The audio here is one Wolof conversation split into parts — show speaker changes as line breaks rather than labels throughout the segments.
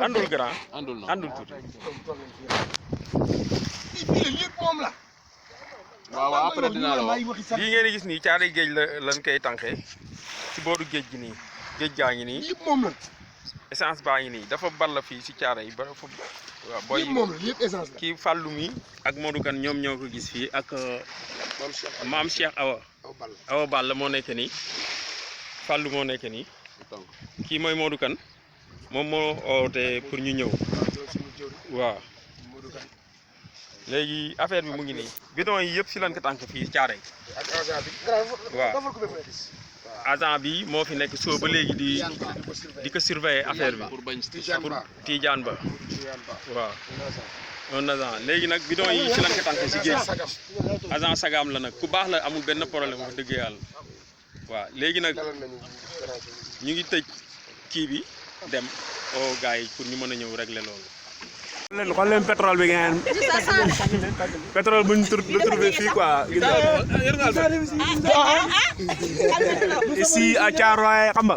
andul grand andul tuuti
waaw après dinaa la wax
lii ngeen di gis nii caaray géej la lan koy tànkee ci booru géej gi nii géej gaa ngi nii
yëpp moom la
essence baa ngi nii dafa ball fii si caara yi ba fa waaw booy
yëpp moom la yëpp essence la
kii Fallou mi ak Modou Kane ñoom ñoo ko gis fii ak maam Cheikh Awa Balla moo nekk nii Fallou moo nekk nii kii mooy Modou Kane moom moo oote pour ñu ñëw waaw léegi affaire bi mu ngi nii bidon yi yëpp si lan ko tànk fii caara yi waaw agent bi moo fi nekk soo ba léegi di ko surveiller affaire bi pour Tidiane Ba waaw un agent léegi nag bidon yi si lan ko tànk si géej agent sagam la nag ku baax la amul benn problème wax dëgg yàlla waaw léegi nag ñu ngi tëj kii bi dem au gars yi pour ñu mën a ñëw régler loolu.
xool leen pétrole bi ngeen pétrole bu ñu retrouvé fii quoi ici à Thiaroye xam nga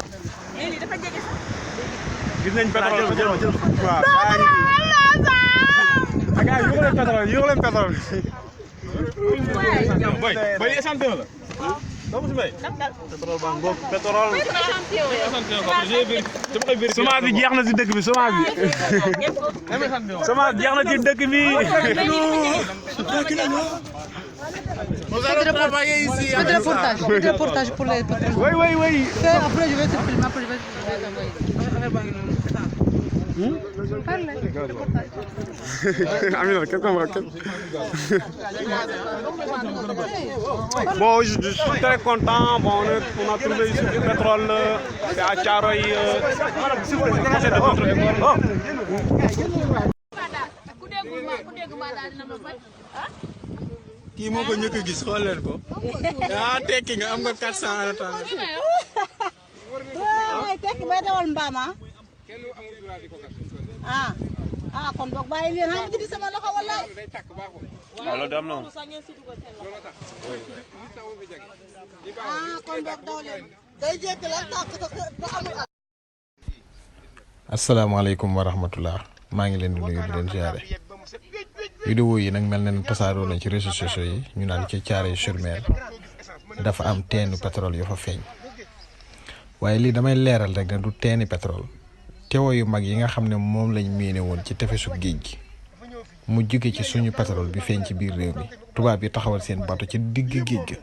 gis nañ pétrole waaw gars yi yóbbu leen pétrole boy essence la pétrole baa ngoog pétrole semence bi jeex na si dëkk bi semence bi semence jeex na ci dëkk bi
Faites de reportage pour les pétroles.
Oui.
Après je vais te filmer, après je vais t'envoyer. Parle.
Amina, bon, je suis très content. Bon, on a trouvé ici du pétrole à Thiaroye. Kii moo ko njëkk a gis xool leen ko. Ah, tekki nga am nga 400 à temps.
Tekki bay dawal mbaam kon boog bàyyi leen xam nga di sama loxo wala.
Loolu dem na.
Kon boog daw leen. Day jékki la tàkk te amul.
Asalaamaaleykum wa rahmatullah maa ngi leen di nuyu di leen ziare vidéo yi nag mel na ne tasaaroo nañ ci réseaux sociaux yi ñu naan ci Thiaroye-sur-Mer dafa am teenu pétrole yu fa feeñ waaye lii damay leeral rek ne du teeni pétrole teewo yu mag yi nga xam ne moom lañ miine woon ci tefesu géej gi mu jóge ci suñu pétrole bi feeñ ci biir réew mi tubaab yi taxawal seen bato ci digg géej gi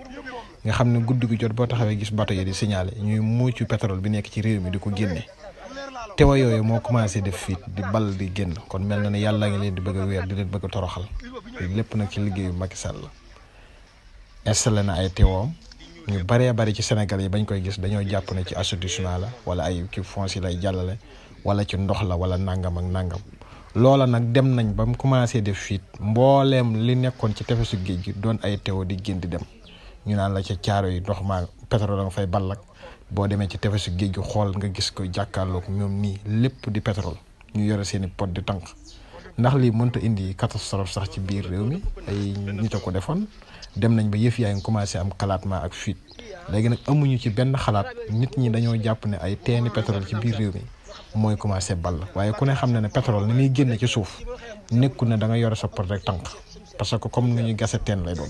nga xam ne guddi gu jot boo taxawee gis bato yi di signalé ñuy muucu pétrole bi nekk ci réew mi di ko génne teewa yooyu moo commencé def fiit di ball di génn kon mel na ne yàlla ngi leen di bëgg a weer di leen bëgg a toroxal lépp nag ci liggéeyu Macky Sall la installé na ay teewoom ñu baree bari ci Sénégal yi bañ koy gis dañoo jàpp ne ci assainissement la wala ay ci fonds yi lay jàllale wala ci ndox la wala nangam ak nangam loola nag dem nañ ba mu commencé def fiit mbooleem li nekkoon ci tefesu géej gi doon ay teew di génn di dem ñu naan la ca Thiaroye yi ndox maa pétrole nga fay ball ak boo demee ci tefesu géej gi xool nga gis ko jàkkaarloog ñoom nii lépp di pétrole ñu yore seeni pot di tànk ndax lii mënta indi catastrophe sax ci biir réew mi ay nit a ko defoon dem nañ ba yëf yaa ngi commencé am kalaatma ak fuite léegi nag amuñu ci benn xalaat nit ñi dañoo jàpp ne ay teeni pétrole ci biir réew mi mooy commencé ball waaye ku ne xam ne ne pétrole ni muy génne ci suuf nekkul ne da nga yore sa pot rek tànk parce que comme ni ñu gase teen lay doon